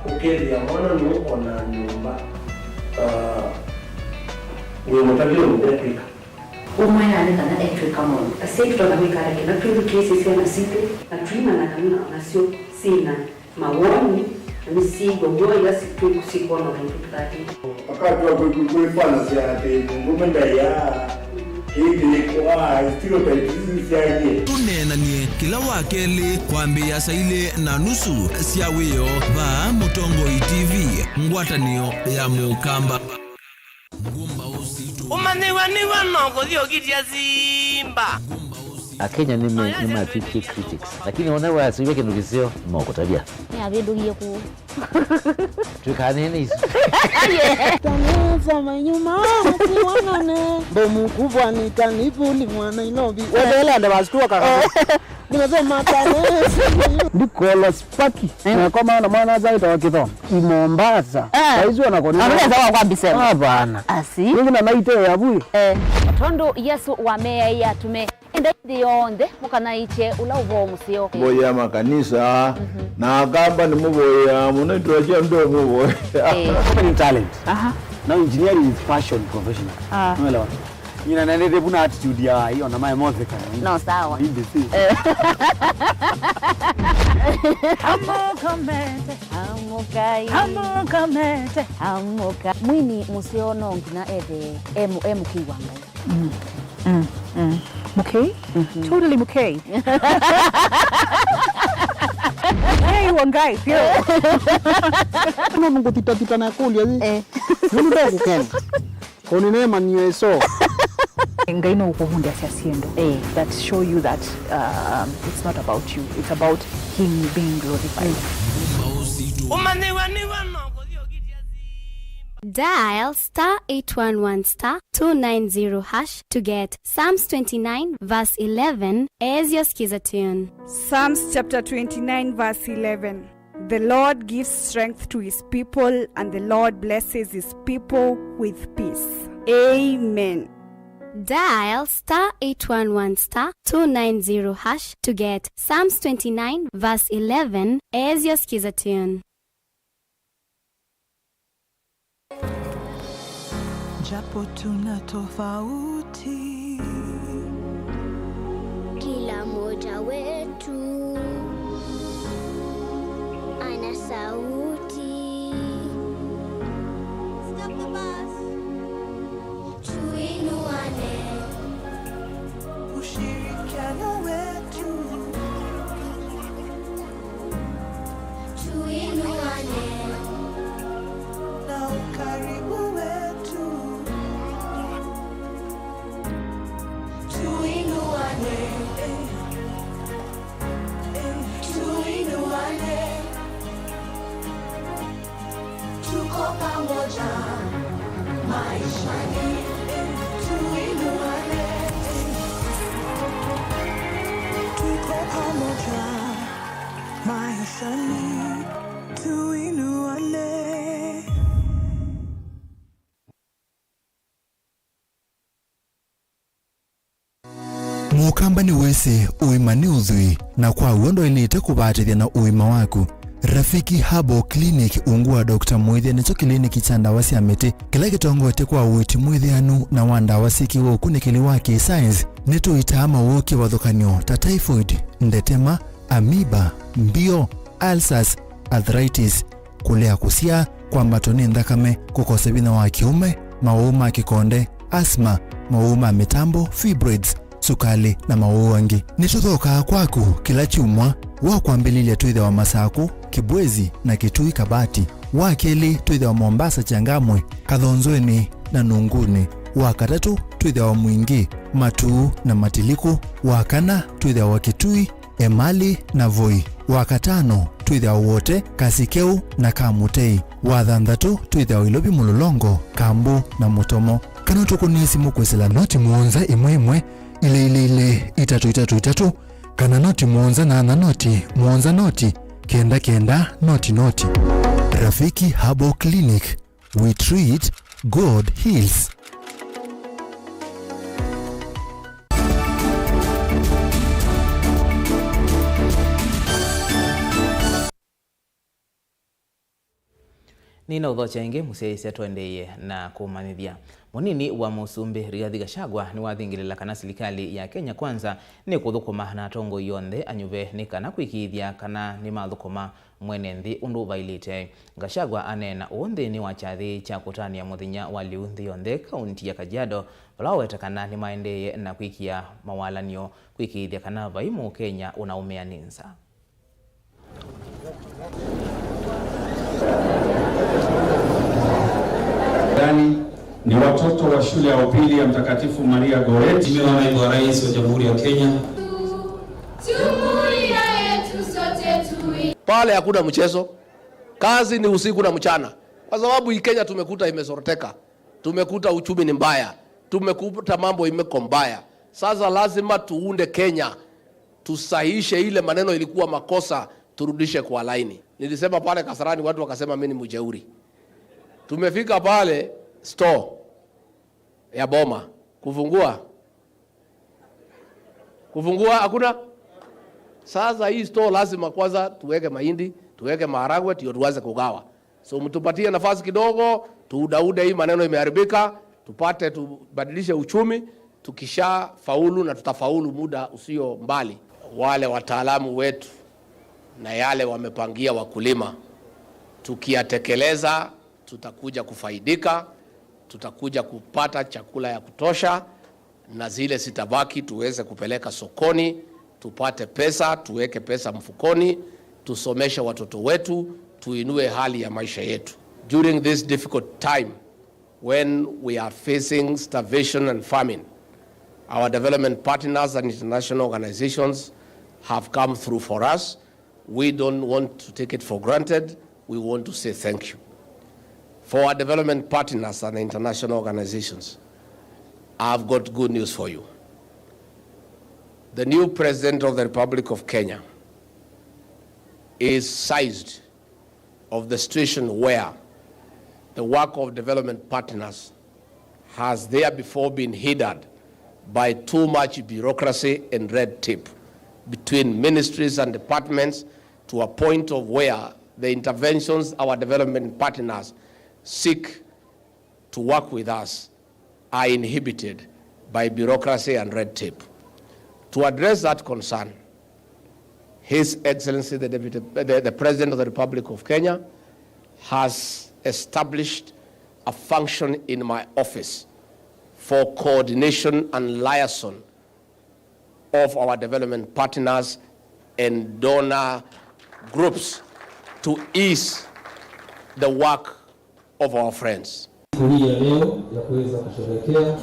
S26: ukethia mwana nu ona nyumba wi mutavire ndetwika
S25: umweyane kana etwika muno asyai tutona gwikara kina twithukiisye ciana citu na twimana kana onasio ciina mawoni Misigo mwoyo sikusikona mtukati.
S24: Wakati wa kuifanya sia ngombe ya
S1: tunenanie kila wakeli kwambia saile na nusu siawiyo va Mutongoi TV ngwatanio ya mukamba
S3: umaniwaniwa nongo thiogiria Simba.
S6: Akenya ni matwiki critics lakini ona wasiwe kindu gisio mokotabia
S8: ni avindugie ku
S6: tukanene isu
S9: taneza manyuma mkiwanane bomu kubwa nitanivuli mwana Nairobi
S23: webele ndo basituka kaka
S9: nimesema taneza
S23: ndikola spaki na kama na mwana zaita wakitho Mombasa saizi wanakoni
S8: anaweza wa kwambisema
S23: hapana
S8: asi
S23: ningi na maite ya bui
S8: tondo Yesu wameya tume enda yonde mukanaiche ula uvo musio
S12: boya makanisa na akamba ni muboya muno tuachia ndo muboya
S23: ni talent. Now engineering is passion professional. Unaelewa ina nende buna attitude ya hiyo na my mother kana
S8: no sawa amukamete amukamete amuka mwini musio no ngina ethe emu emu kiwanga.
S27: Mukei? Totally mukei. Hey, Wangai, pio.
S23: No mungu tita tita na kulia zi. Nunu dogo ken. Koni nema niwe so.
S27: Ngai no ukuvundia siasiendo. That show you that it's not about you. It's about him being glorified.
S16: Dial star 811 star 290 hash to get Psalms 29 verse 11 as your skiza tune.
S17: Psalms chapter 29 verse 11. The Lord gives strength to his people, and the Lord blesses his people with peace. Amen.
S16: Dial star 811 star 290 hash to get Psalms 29 verse 11 as your skiza tune.
S28: Japo tuna tofauti,
S29: kila mmoja wetu ana sauti. Stop the bus. Tuinuane,
S28: ushirikiano wetu,
S29: tuinuane
S28: na ukaribu wetu. Tuinuane, tuinuane, tuko pamoja maishani. Tuinuane, tuko pamoja maishani. Tuinuane.
S15: Mukamba ni wese uima ni uzui na kwa uondo ilite kubatithia na uima waku. Rafiki Habo Clinic ungua Dr. Mwithia nicho kliniki cha ndawa cia miti kila kitongoete kwa uiti mwithianu na wa ndawa cikiwa ukunikili wa kisayansi nituitaa mawuki wathukanio ta typhoid, ndetema, amoeba, mbio, ulcers, arthritis, kulea kusia, kwambatwo ni nthakame, kukosa vinya wa kiume, mawau ma kikonde, asthma, mawau ma mitambo, fibroids, sukali na mawau angi. Nituthokaa kwaku kila chumwa wa kwambililia twithe wa Masaku, Kibwezi na Kitui Kabati, wa keli twithe wa Mombasa Changamwe, Kathonzweni na Nunguni, wa katatu twithe wa Mwingi, Matuu na Matiliku, wa kana twithe wa Kitui, Emali na Voi, wa katano twithe wa Wote, Kasikeu na Kamutei, wa thanthatu twithe wa Ilobi Mulolongo, Kambu na Mutomo. Kana tukunie simu kwisila noti muonza imwe imwe ile ile ile itatu itatu itatu kana noti muonza nana noti muonza noti kenda kenda noti noti. Rafiki Habo Clinic, we treat, God heals.
S2: Nina uthocha ingi musiaisia twendeye na kumanithia munini wa musumbi Rigathi Gachagua ni wathingilila kana silikali ya Kenya Kwanza ni kuthukuma na atongo yonthe anyuve ni kana kwikithia kana ni mathukuma Mwene nthi undu vailite. Gachagua anena uu nthini wa kyathi kya kutania muthenya wa liu nthi yonthe kaunti ya Kajiado vala wetekana ni maendeye na kwikia mawalanio kwikithia kana vai Mukenya unaumia ni nzaa.
S4: Ni watoto wa shule ya upili ya Mtakatifu Maria Goretti.
S10: Mheshimiwa Naibu wa Rais wa Jamhuri ya Kenya.
S26: Pale hakuna mchezo, kazi ni usiku na mchana, kwa sababu hii Kenya tumekuta imesoroteka, tumekuta uchumi ni mbaya, tumekuta mambo imeko mbaya. Sasa lazima tuunde Kenya, tusahihishe ile maneno ilikuwa makosa, turudishe kwa laini. Nilisema pale Kasarani, watu wakasema mimi ni mjeuri. Tumefika pale store ya Boma kufungua hakuna. Sasa hii store lazima kwanza tuweke mahindi, tuweke maharagwe, ndio tuanze kugawa. So mtupatie nafasi kidogo, tuudaude hii maneno imeharibika, tupate tubadilishe uchumi. Tukisha faulu na tutafaulu muda usio mbali, wale wataalamu wetu na yale wamepangia wakulima, tukiyatekeleza tutakuja kufaidika, tutakuja kupata chakula ya kutosha, na zile zitabaki tuweze kupeleka sokoni, tupate pesa, tuweke pesa mfukoni, tusomeshe watoto wetu, tuinue hali ya maisha yetu. During this difficult time when we are facing starvation and famine, our development partners and international organizations have come through for us. We don't want to take it for granted. We want to say thank you. For our development partners and international organizations, I've got good news for you. The new president of the Republic of Kenya is sized of the situation where the work of development partners has therefore been hindered by too much bureaucracy and red tape between ministries and departments, to a point of where the interventions our development partners seek to work with us are inhibited by bureaucracy and red tape. To address that concern, His Excellency the President of the Republic of Kenya has established a function in my office for coordination and liaison of our development partners and donor groups to ease the work of our friends.
S10: Hii ya leo ya kuweza kusherehekea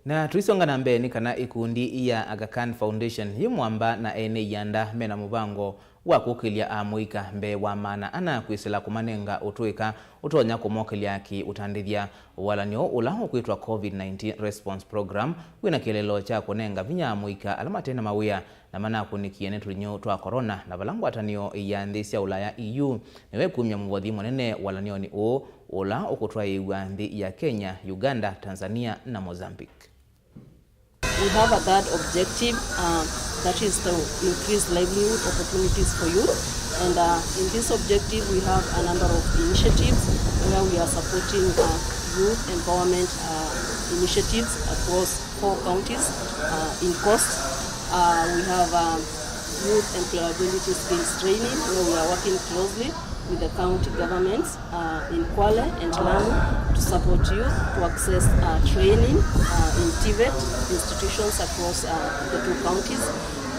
S2: Na tuisonga na mbee ni kana ikundi ya Aga Khan Foundation yimwamba na ene yanda mena mubango wa kukilia amuika mbee wa mana ana kwisila kumanenga utuika utonya kumokelya ki utandithya walanio ula ukwitwa COVID-19 response program wina kielelo cha kunenga vinya amuika ala matena mawia na mana kunikie ni tulinyo twa corona na valangwa atanio ya nthi sya Ulaya EU niwe kumya muvothi munene walanio ni uu ula ukutwaiwa nthi ya Kenya, Uganda, Tanzania na Mozambique.
S11: We have a third objective, that is to increase livelihood opportunities for youth. And in this objective, we have a number of initiatives where we are supporting youth empowerment initiatives across 4 counties in Coast. We have youth employability skills training, where we are working closely with the county governments in Kwale and Lamu to support youth to access training in TVET institutions across the 2 counties.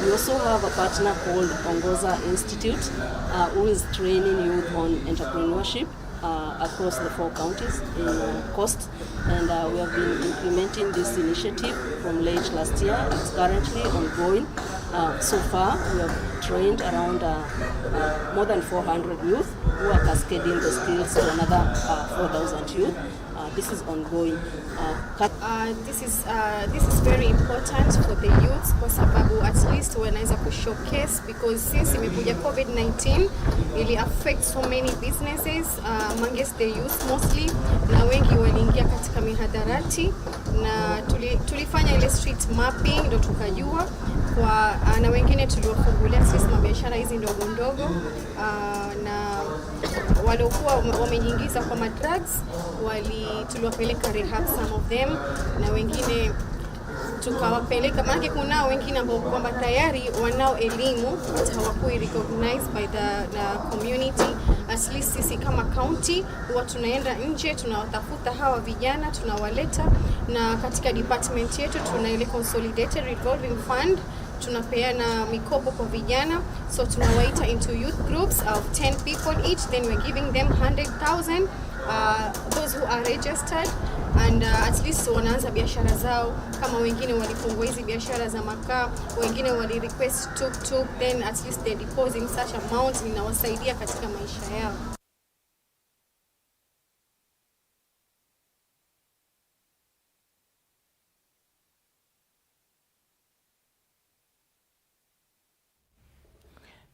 S11: We also have a partner called Ongoza Institute, who is training youth on entrepreneurship across the 4 counties in Coast, and we have been implementing this initiative from late last year. It's currently ongoing. So far, we have trained around more than 400 youth who are cascading the skills to another 4,000 youth. This is ongoing.
S13: This is very important for the youth kwa sababu at least wanaweza ku showcase, because since imekuja COVID-19 ili affect so many businesses amongst the youth mostly, na wengi waliingia katika mihadarati, na tulifanya ile street mapping ndo tukajua kwa, na wengine tuliwafungulia sisi mabiashara hizi ndogo ndogo, na waliokuwa wamejiingiza kwa madrugs tuliwapeleka rehab some of them, na wengine Tukawapeleka, maanake kunao wengine ambao kwamba tayari wanao elimu but hawakui recognized by the community. At least sisi kama county huwa tunaenda nje, tunawatafuta hawa vijana, tunawaleta, na katika department yetu tuna ile consolidated revolving fund, tunapeana mikopo kwa vijana, so tunawaita into youth groups of 10 people each, then we're giving them 100,000, those who are registered, and at least wanaanza biashara zao. Kama wengine walifungua hizi biashara za makaa, wengine wali request tuk tuk, then at least they depositing such amount inawasaidia katika maisha yao.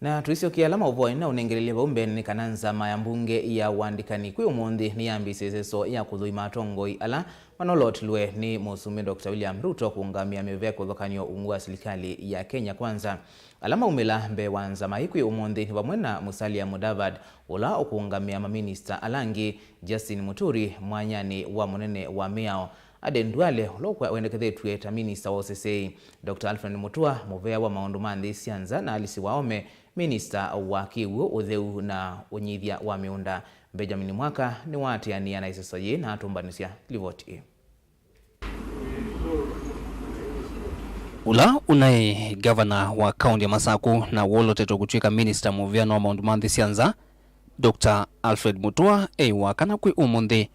S2: Na tuisiokia alama uvoe na unengelelia baumbeni kana nzama ya mbunge ya wandikani kwi umuthi ni yambiseseso ya kuthuima atongoi ala manolotilwe ni musumbi Dr. William Ruto kuungamia mivea kuthokanio ungu wa serikali ya Kenya Kwanza. Alama umila mbe wa nzama ikwi umuthi ni pamwe na Musalia Mudavadi ula ukuungamia maminista alangi Justin Muturi mwanyani wa munene wa miao Aden Duale ulokwa wendekethetwe ta minista wa OCC Dr. Alfred Mutua muvea wa maundu ma nthi sianza na Alice Waome minista wa kiwu utheu na unyithia wa miunda. Benjamin Mwaka ni watiania na iseso yi na atumbanisya livoti.
S5: Ula unaye gavana wa kaunti ya Masaku na wolotetwa kutwika minista muviano wa maundu ma nthi sianza Dr. Alfred Mutua eiwa kana kwi umunthi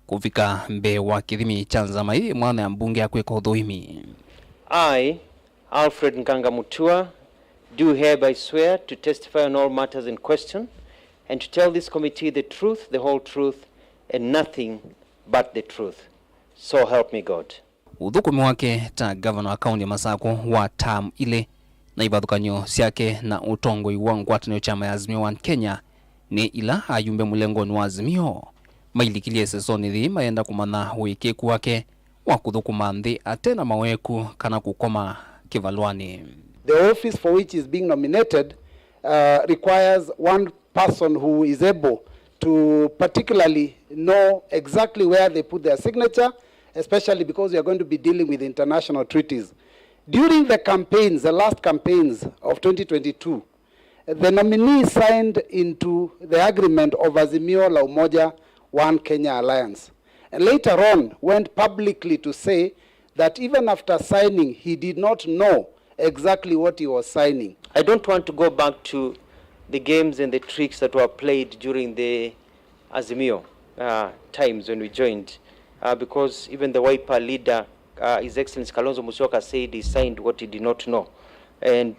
S5: kufika mbe wa kithimi cha nzama ii mwana ya mbunge akwika uthuimi.
S7: I, Alfred Nganga Mutua, do hereby swear to testify on all matters in question and to tell this committee the truth, the whole truth, and nothing but the truth. So help me God.
S5: Uthukumi wake ta gavana wa kaunti ya Masaku wa tam ile na ivathukanyo syake na utongoi wa ngwatanio chama ya Azimio One Kenya ni ila ayumbe mulengoni wa Azimio mailikilie sesoni thi maenda kumana wikiku wake wa kuthukuma nthi atena maweku kana kukoma kivalwani.
S14: The office for which is being nominated requires one person who is able to particularly know exactly where they put their signature, especially because we are going to be dealing with international treaties. During the campaigns, the last campaigns of 2022, the nominee signed into the agreement of Azimio la Umoja One Kenya Alliance, and later on went publicly to say that even after signing, he did not know exactly what he was signing.
S7: I don't want to go back to the games and the tricks that were played during the Azimio times when we joined, because even the Wiper leader, His Excellency Kalonzo Musyoka, said he signed what he did not know. And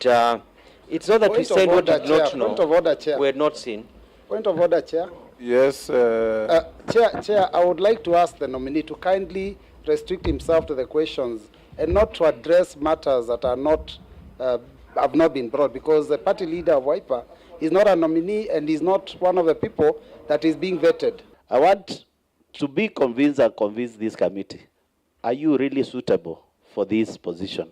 S7: it's not that we signed what he did not know.
S14: Point of order, Chair.
S7: We had not seen.
S14: Point of order, Chair.
S12: Yes.
S14: Chair, I would like to ask the nominee to kindly restrict himself to the questions and not to address matters that are not have not been brought, because the party leader of Wiper is not a nominee and is not one of the people that is being vetted.
S18: I want to be convinced and convince this committee. Are you really suitable for this position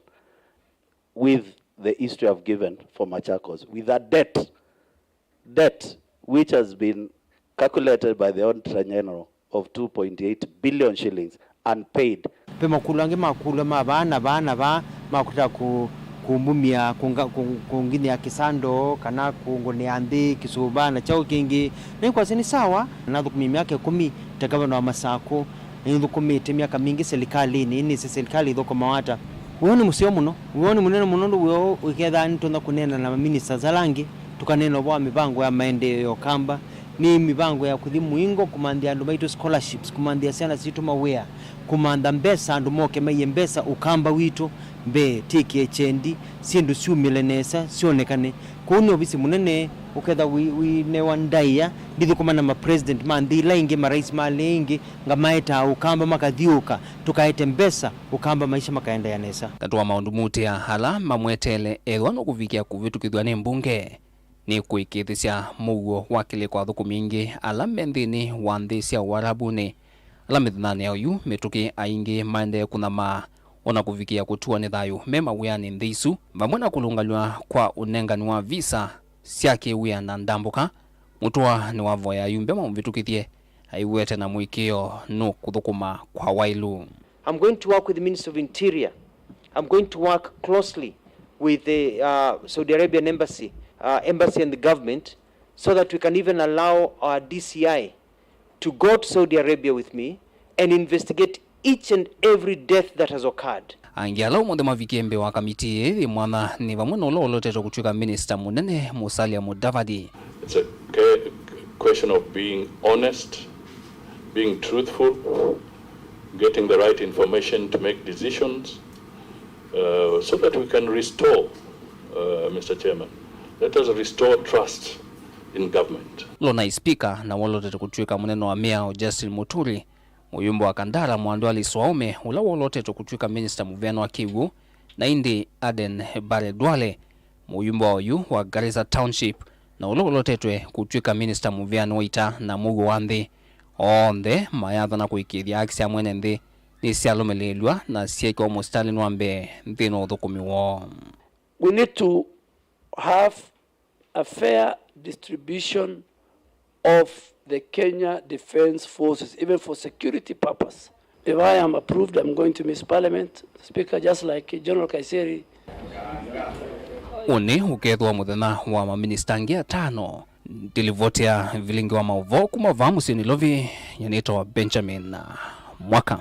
S18: with the history I've given for Machakos, with a debt which has been calculated by the Auditor General of 2.8 billion shillings unpaid?
S19: Pemakulange makulu ma bana bana ba makuta ku kumumia kungini ya kisando kana kungone andi kisuba na chao kingi na kwa sini sawa na thukumi miaka 10 ta gavana wa Masaku ni miaka mingi serikali ni serikali thoko mawata woni musio muno woni munene muno ndu wo uketha nitona kunena na minister zalangi tukanena bwa mipango ya maendeleo kamba ni mipango ya kuthi muingo kumandia andu maitu scholarships kumandia ciana citu mawia kumanda mbesa andu moke maiye mbesa ukamba witu mbe tikie chendi sindu ciumile nesa cionekane kuu ni ofisi munene uketha winewa ndaia ndithukuma na mapresident ma nthi ila ingi marais mali ingi nga maeta ukamba makathiuka tukaete mbesa ukamba maisha makaenda ya nesa
S5: katwa maundu mutia hala mamwetele ethwa no kuvikia kuvitukithwa ni mbunge ni kuikithisya muuo wa kiliko athukumi ingi ala me nthini wa nthi sya uarabuni ala mithinani ya uyu mituki aingi maendee kunama ona kuvikia kutua ni thayu me mawiani nthi isu vamwe na kulungalwa kwa unengani wa visa sya kiwia na ndambuka Mutua ni wavoya yumbe mamuvitukithye aiwete na mwikio nu kuthukuma kwa wailu.
S7: I'm going to work with the Minister of Interior. I'm going to work closely with the Saudi Arabian embassy and the government, so that we can even allow our DCI to go to Saudi Arabia with me and investigate each and every death that has occurred.
S5: Angi ala umuthi mavikie mbee wa kamiti ii mwana ni vamwe na ula ulotetwe kutwika minista munene Musalia Mudavadi.
S1: It's a question of being honest, being truthful, getting the right information to make decisions, so that we can restore, Mr. Chairman, let us restore trust in government.
S5: Lona Speaker na wolotetwe kutwika munene wa miao Justin Muturi, muyumbo wa Kandara Mwandwali Swaume ula wolotetwe kutwika minista muvyano wa Kiwu, na indi Aden Bare Duale muyumbo wa oyu wa Garissa Township na ula wolotetwe kutwika minista muvyano wa ita na mugo wa nthi. Onthe mayathana kuikithia haki sya mwene nthi ni syalumelelwa na syekiwa mustalini wa mbee nthini wa uthukumi woo.
S3: We need to have a fair distribution of the Kenya Defence Forces, even for security purpose. If I am approved, I'm going to miss Parliament, Speaker, just like General Kaiseri.
S5: Uni ukethwa muthenya wa maminista angi atano ndilivotia vilingi wa mauvo kuma vaa musyini Ilovi yanitwa Benjamin Mwaka.